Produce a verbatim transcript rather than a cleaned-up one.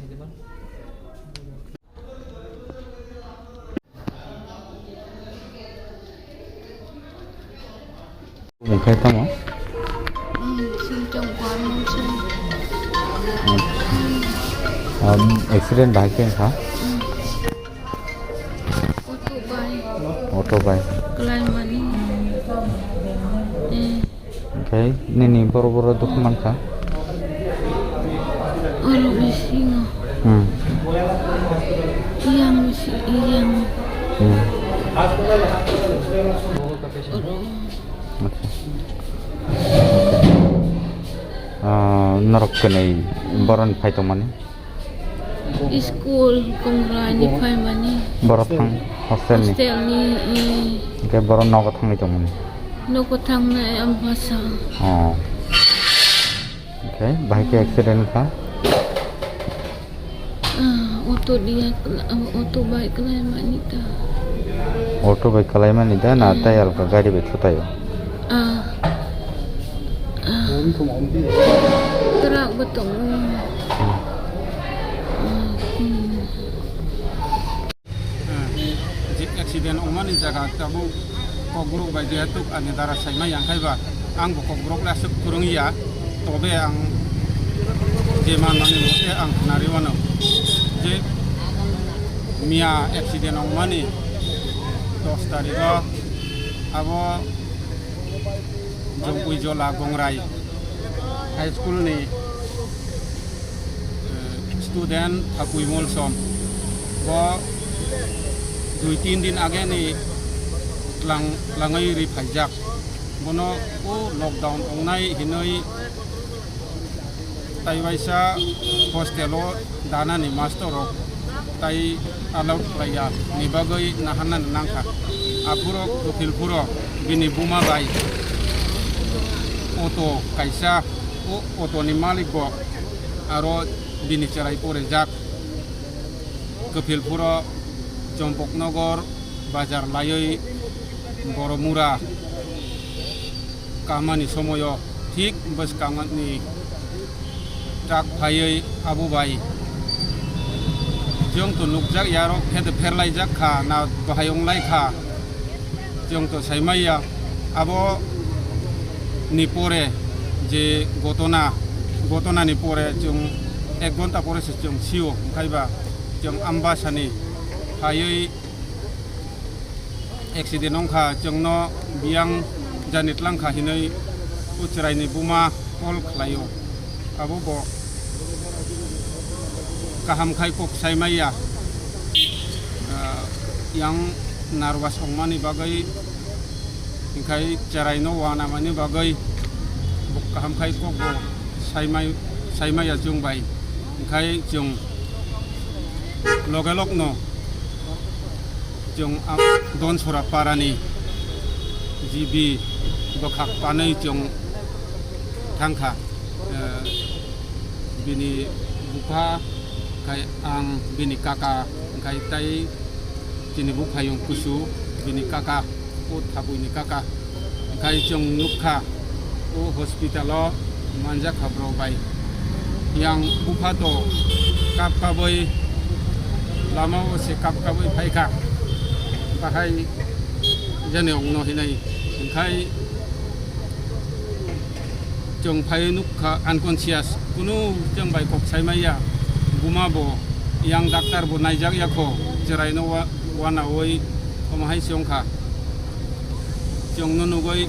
Mungkha tamo? Hmm, sini tong kuan mungkin. Um, accident bahai khe wngkha? Hmm. Auto bai. Auto bai. Kelaimani. Eh. Oke, nini boro boro dukhu mankha? Oro bisingo. Hmm. Yang bisi, yang. Hmm. Oro. Acha. Ah, norok kwnwi boron phai tongmani? School kongra ni phaimani. Borok thang hostel ni. Hostel ni, eh. Hingke borok nogo thangwi tongmani. Nogo thangnai ang basa. Oh. Hingke bahai khe accident kha. Ah, auto dia, auto bai kelaimani ta. Auto bai kelaimani ta na, hmm, tai alka gari bai thutai o? Ah. Ah. Truck bo tongo. Hmm. Ah, hmm. Ah, je accident wngmani jaga tabuk kokborok bai jehetu ani dara saimai yang khai ba, ang bo kokborok le aswk kwrwng ya, tobe ang je manmani mote ang khnari wano je miya accident wngmani dos tarikh o abo Jongpui Jola Gongrai High School ni, eh, student Thapui Molsom. Bo dui tin din age ni tlang, tlangwi ri phaijak. Bono o lockdown ongnai hinwi tai waisa hostel o danani master rok tai allow khlaiya ni bagwi naharnani nangkha. Aphuru Kuphil phuro bini buma bai auto kaisa, o auto ni malik bo aro bini cherai porejak. Kuphil phuro Chompoknogor bazar laiwi Boromura kamani somoyo thik bwskangni truck phaiwi abo bai chwng to nukjak yarok pher pherlaijak kha na bahai wnglai kha, chwng to saimaiya. Abo ni pore je gotona, gotona ni pore chwng ek ghonta pore se chwng sio, hwnkhe ba chwng Ambasani phaiwi accident wngkha, chwngno biyang jani tlangkha hinwi o chwraini buma call khlaio. Abo bo kaham khai kok sai maya, ah, yang nervous wngmani bagwi, hwnkhe chwraino uanamani bagwi bo kaham khai kok bo sai mai, sai maya chwng bai, hwnkhe chwng loge logno chwng ang Donsora parani G B bwkhak panwi chwng thangkha. Eh, bini bupha khai ang bini kaka khai tai chini buphayung kusu bini kaka o thabuini kaka. Hwnkhe chwng nukha, o hospital o manjakha borok bai. Yang bupha to kap kabwi lama o se kap kabwi phaikha, bahai jani ongno hinwi. Hwnkhe chwng phaiwi nukha unconscious, kunu chwng bai kok sai maya. Buma bo yang doctor bo naijak ya kho, chwraino wa-, wanaui omo hai se wngkha. Chwngno nugwi